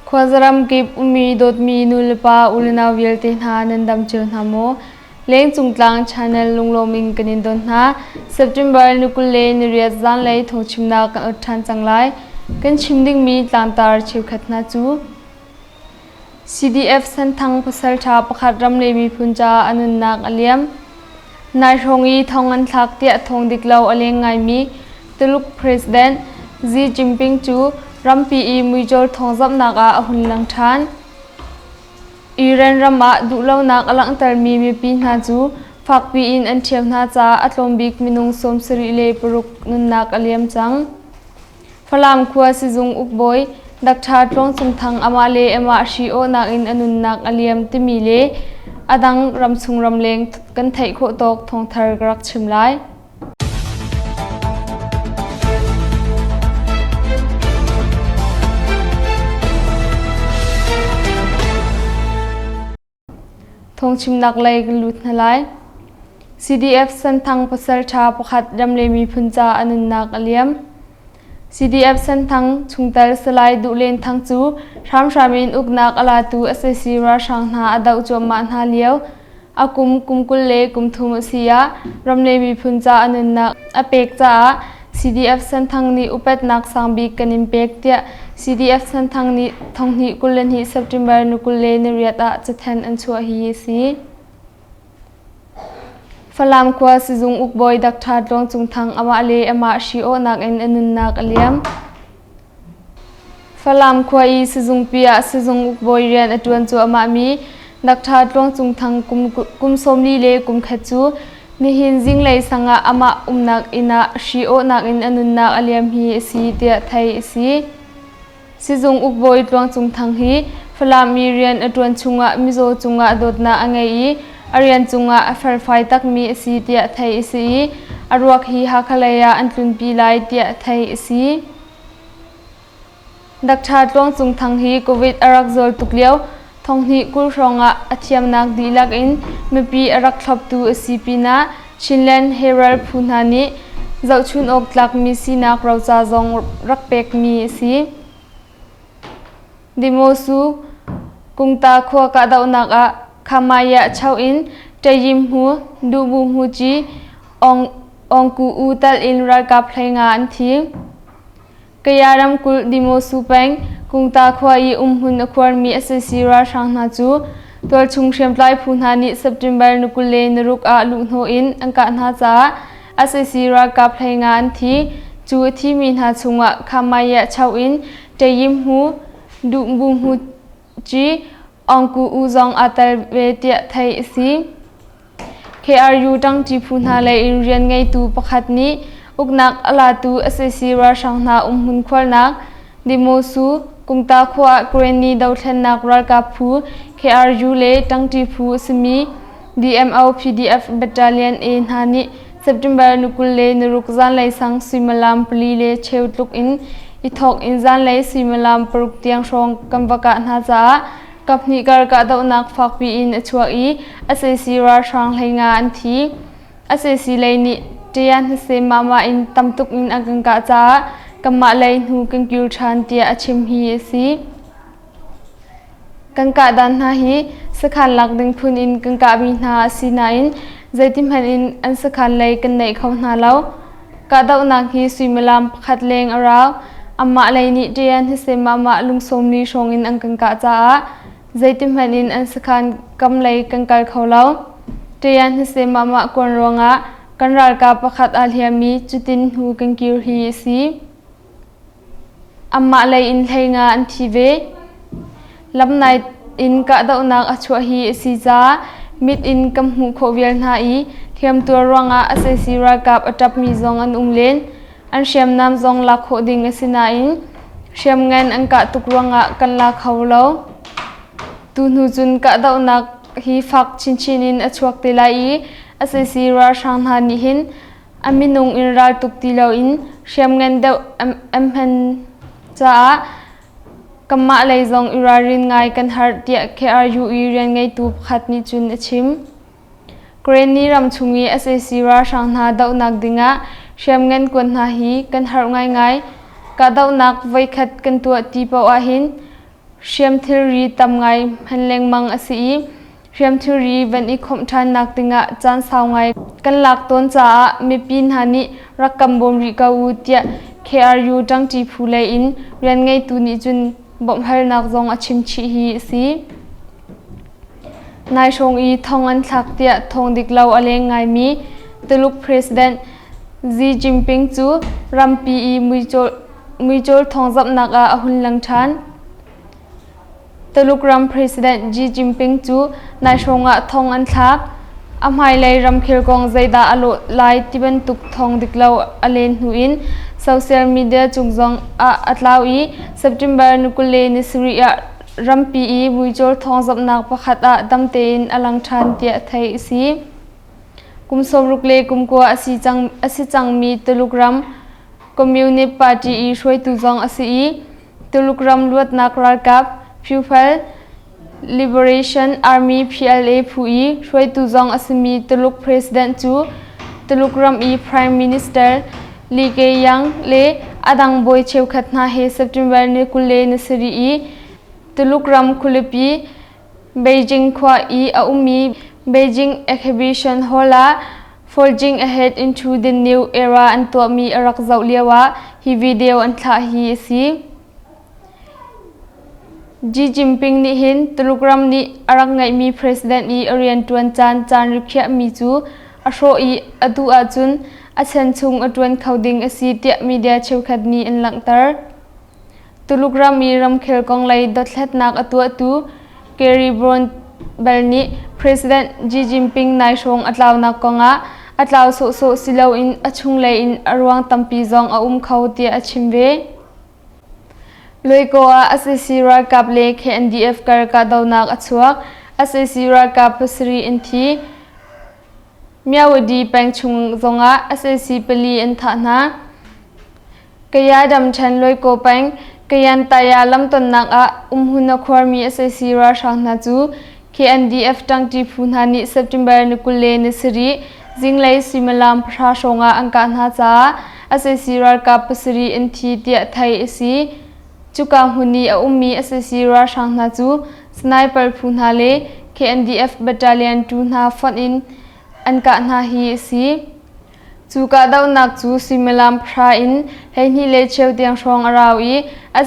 Khuazaram kip ummi dawtmi nulepa ulenau vialte hna nan dam cio hna maw? Lengcung Tlang Channel lunglawm in kan in don hna. September ni 20 le niriat zanlei thawngchimnak kan ot ṭhan cang lai. Kan chim dingmi tlangtar cheukhat hna cu CDF Senthang pasalṭha pakhat ram le miphun caah a nunnak a liam. Nai hrawng i thong an thlak tiah thawng dik lo a leng ngaimi Tuluk President Xi Jinping cu rampi i muicawl thawngzamhnak ah a hun lang ṭhan. Iran ram ah duhlonak a langhtermi mipi hna cu fakpi in an ṭhio hna caah a tlawmbik minung 76 nunnak a liam cang. Falam khua sizung ukbawi Dr. Tluang Cung Thang amah le amah hri-awhnak in a nunnak a liam timi le a dang ramchung ramleng kan theih khawh tawk thawngthar ka rak chim lai. Thawngchimnak lei kan lut hna lai. CDF Senthang pasalṭha pakhat ram le miphun ca a nunnak a liam. CDF Senthang chungtel Salai Duh Len Thang cu hramhram in uknak a latu sac ralhrang hna a doh cuahmah hna lio a kum kum 20 le kum thum a si ah ram le miphun ca a nunnak a pek caah CDF Senthang nih upatnak sangbik kan in pek tiah CDF Senthang nih 2022 September ni 28 ah cathanh an chuah hi a si. Falam khua sizung ukbawi Dr. Tluang Cung Thang amah le amah hri-awhnak in a nunnak a liam. Falam khua i sizungpi ah sizung ukbawi rian a ṭuan cuahmahmi Dr. Tluang Cung Thang kum 40 le kum khat cu nihin zinglei sang ah amah umnak inn ah hri-awhnak in a nunnak a liam hi a si tiah theih a si. Sizung ukbawi Tluang Cung Thang hi Falam i rian a ṭuan chungah mizaw cungah dawtnak a ngei i a rian cungah a felfai takmi a si tiah theih a si i a ruak hi Hakha lei ah an tlunpi lai tiah theih a si. Dr. Tluang Cung Thang hi COVID a rak zawl tuk lio thonghnih 20 hrawngah a thiamnak dihlak in mipi a rak thloptu a si pinah Chinland Herald phu hna nih zohchun awk tlakmi sinak roca zong rak pekmi a si. Dimosu Kungta khua kahdohnak ah Khamaya Cho in Ṭayim Hmu, Duhbu Hmuci, Ong Ku U tal in ralkap 15 an thi. Kaya ramkulh Dimosu peng Kungta khua i umhmun a khuarmi sac ralhrang hna cu tualchung hriamtlai phu hna nih September ni 26 ah luhhnawh in an kah hna caah sac ralkap 15 an thi. Cu a thimi hna chungah Khamaya Cho in Ṭayim Hmu, Duhbu Hmu Ci, Aung Ku U zong aa tel ve tiah theih a si. KRU ṭangṭi phu hna lei in rian ngeitu pakhat nih uknak a latu sac ralhrang hna umhmun khualnak Dimosu, Kungta khua ah Karenni dothlennak ralkap phu KRU le ṭangṭi phu a simi DMO PDF Battalion A hna nih September ni 26 zanlei sang suimilam pali le cheu tluk in i thawk in zanlei suimilam paruk tiang hrawng kan va kah hna caah Kaphnih kar kahdohnak fakpi in a chuak i sac ralhrang 15 an thi. Sac lei nih ṭia hnase mahmah in tamtuk in an kan kah caah kanmah lei hnu kan kir ṭhan tiah a chim hi a si. Kan kah dan hna hi sakhan lak ding phun in kan kahmi hna a si nain zeitihmanh in an sakhan lei kan naih kho hna lo. Kahdohnak hi suimilam pakhat leng a rau. Amah lei nih ṭian hnase mahmah lungsawmli hrawng in an kan kah caah zeitihmanh in an sakhan kam lei kan kal kho lo. Ṭian hnase mahmah kuan ruangah kan ralkap pakhat aa hliam i cutin hnu kan kir hi a si. Amah lei in 15 an thi ve. Lamnai in kahdohnak a chuah hi a si caah mit in kan hmuh khawh vial hna i hliamtuar ruangah sac ralkap a ṭapmi zong an um len. An hriamnam zong lak khawh ding a si nain hriamngan an kah tuk ruangah kan la kho lo. Tuhnu cun kahdohnak hi fak chinchin in a chuak te lai i sac ralhrang hna nih hin a minung in raltuk ti loin hriamngan deuh an hman caah kanmah lei zong i ralrin ngai kan harh tiah KRU i rian ngeitu pakhat nih cun a chim. Karenni ram chung i sac ralhrang hna dohnak dingah hriamngan kuan hna hi kan harh ngaingai. Kahdohnak voikhat kan tuah ti paoh ahhin hriam thilri tam ngai hman lengmang a si i hriam thilri van i khawmh ṭhannak dingah caan sau ngai kan lak tawn caah mipi hna nih rak kan bawm rih ko u tiah KRU ṭangṭi phu lei in rian ngeitu nih cun bawmhhalnak zong a chim chih hi a si. Nai hrawng i thong an thlak tiah thawng dik lo a leng ngaimi Tuluk President Xi Jinping cu rampi i muicawl thawngzamhnak ah a hun lang ṭhan. Tuluk ram President Xi Jinping cu nai hrawng ah thong an thlak. A hmailei ramkhel kong zeidah a lawh lai ti bantuk thawng dik lo a len hnu in social media cung zong ah a tlau i September ni 27 ah rampi i muicawl thawngzamhnak pakhat ah dam tein a lang ṭhan tiah theih a si. Kum 60 le kum kua a si cangmi Tuluk ram Communist Party i hruaitu zong a si i Tuluk ram luatnak ralkap People Liberation Army PLA phu i hruaitu zong a simi Tuluk President cu Tuluk ram i Prime Minister Li Keqiang le a dang bawi cheukhat hna he September ni 27 i Tuluk ram khualipi Beijing khua i a ummi Beijing Exhibition Hall ah Forging Ahead into the New Era an tuahmi a rak zoh lioah hi video an thlah hi a si. Xi Jinping nih hin Tuluk ram nih a rak ngeihmi president i a rianṭuan caan caan rikhiahmi cu a hrawh i a duh ahcun a chan chung a ṭuan kho ding a si tiah media cheukhat nih an langhter. Tuluk ram i ramkhel kong lei dothlatnak a tuahtu Gary Brown bel nih President Xi Jinping nai hrawng a tlaunak kongah a tlau sawhsawh si loin a chunglei in a ruang tampi zong a um kho tiah a chim ve. Luaikaw ah sac ralkap le KNDF kar kahdohnak a chuak. Sac ralkap pasarih an thi. Myawaddy peng chung zongah sac pali an thah hna. Kaya Damṭhen Luaikaw peng Kayan Taya lamtonnak ah umhmun a khuarmi sac ralhrang hna cu KNDF ṭangṭi phu hna nih September ni 27 zinglei suimilam pahra hrawngah an kah hna caah sac ralkap pasarih an thi tiah theih a si. Cuka hmun i a ummi sac ralhrang hna cu sniper phu hna le KNDF battalion 2 hna fonh in an kah hna hi a si. Cu kahdohnak cu suimilam pahra in 12 le cheu tiang hrawng a rau i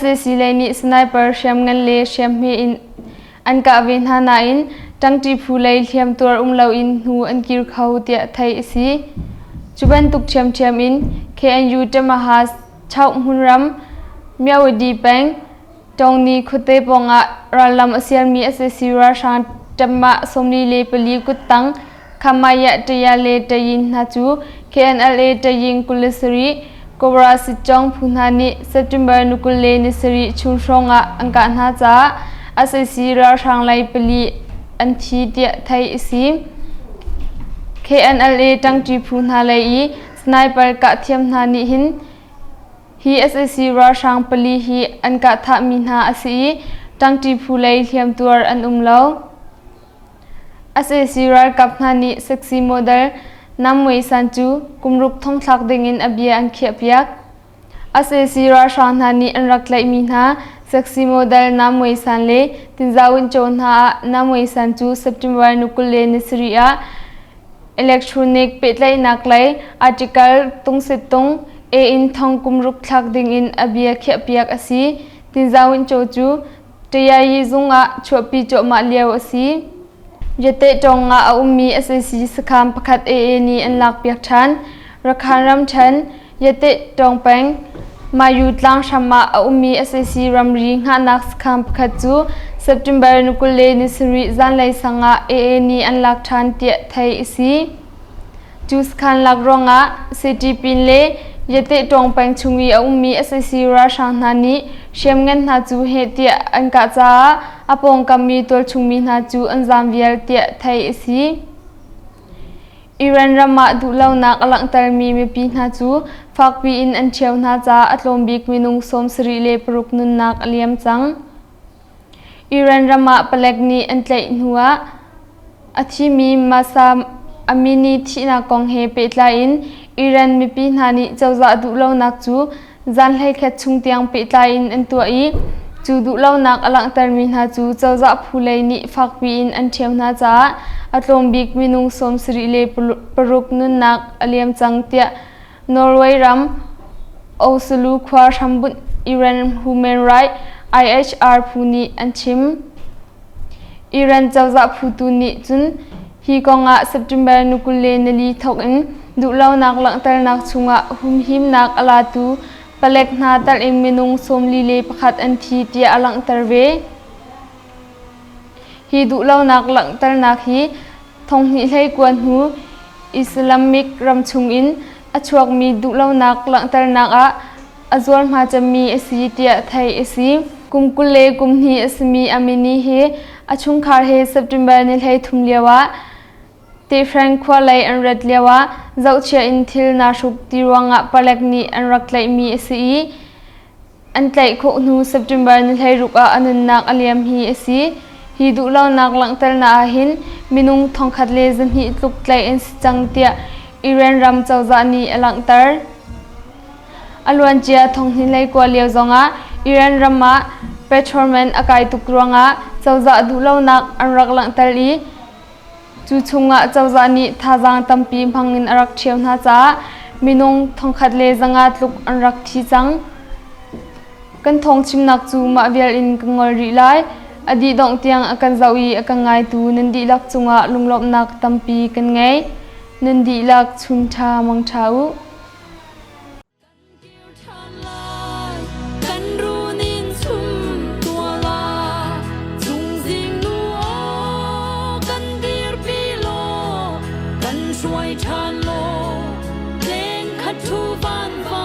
sac lei nih sniper hriamngan le hriamhme in an kah ve hna nain ṭangṭi phu lei hliamtuar um loin hnu an kir kho tiah theih a si. Cu bantuk ṭhiamṭhiam in KNU Tamaha Chauk hmunram Myawaddy peng Tawngni khuate pawngah rallam a sialmi sac ralhrang ṭammah 44 kuttang Khamayah Taya le Tayin hna cu KNLA Tayin 27 Kobra Sitcawng phu hna nih September ni 27 chung hrawngah an kah hna caah sac ralhrang lei pali an thi tiah theih a si. KNLA ṭangṭi phu hna lei i sniper kah thiam hna nih hin Hi sac ralhrang pali hi an kah thahmi hna a si i ṭangṭi phu lei hliamtuar an um lo. Sac ralkap hna nih sexy model Nam Mui San cu kumruk thongthlak dingin a bia an khiahpiak. Sac ralhrang hna nih an rak tlaihmi hna sexy model Nam Mui San le Tinza Win Cho hna ah Nam Mui San cu September ni 27 ah Electronic pehtlaihnak lei article tungsettung A in thong kum ruk thlak dingin a bia khiahpiak a si. Tinzawincaw cu Tayayi zung ah chuahpi cuahmah lio a si. Yatehtawng ah a ummi sac sakhan pakhat AA nih an lakpiak ṭhan. Rakhan ramṭhen Yatehtawng peng Mayu tlang hram ah a ummi sac ramri hngahnak sakhan pakhat cu September ni 27 zanlei sang ah AA nih an lak ṭhan tiah theih a si. Cu sakhan lak ruangah City pin le Yatehtawng peng chung i a ummi sac ralhrang hna nih hriamngan hna cu heh tiah an kah caah a pawngkam i tualchungmi hna cu an zaam vial tiah theih a si. Iran ram ah duhlonak a langhtermi mipi hna cu fakpi in an ṭhio hna caah a tlawm bik minung 76 nunnak a liam cang. Iran ram ah palek nih an tlaih hnuah a thimi Mahsa Amini thihnak kong he pehtlai in Iran mipi hna nih cozah duhlonak cu zan 11 chung tiang pehtlai in an tuah i. Cu duhlonak a langhtermi hna cu cozah phu lei nih fakpi in an ṭheo hna caah a tlawm bik minung 76 nunnak a liam cang tiah Norway ram Oslo khua hrambunh Iran Human Rights IHR phu nih an chim. Iran cozah phu tu nih cun hi kongah September ni 24 thawk in duhlonak langhternak chungah humhimnak a latu palek hna telh in minung 41 an thi tiah a langhter ve. Hi duhlonak langhternak hi thonghnih hleikua hnu Islamic ram chungin a chuakmi duhlonak langhternak ah a zualhma cemmi a si tiah theih a si. Kum 20 le kum hnih a simi Amini hi a chungkhar he September ni 13 lioah Tehran khua lei an rat lioah zohchia in thil naa hruk ti ruangah palek nih an rak tlaihmi a si i An tlaih khawh hnu September ni 16 ah a nunnak a liam hi a si. Hi duhlonak langhternak ah hin minung 1,200 tluk tlaih an si cang tiah Iran ram cozah nih a langhter. A luancia 2019 lio zongah Iran ram ah petrol man a kai tuk ruangah cozah duhlonak an rak langhter i Cu chungah cozah nih thazaang tampi hmangin a rak ṭhio hna caah minung 1,500 tluk an rak thi cang. Kan thawngchimnak cu mah vial in ka ngol rih lai. A dih dongh tiang a kan zoh i a kan ngaitu nan dihlak cungah lunglawmhnak tampi kan ngei. Nan dihlak chun ṭha mang ṭha u. Kan run in chum tua la chungzing nu aw kan dirpi law kan hruai ṭhan law leng khat thu van va.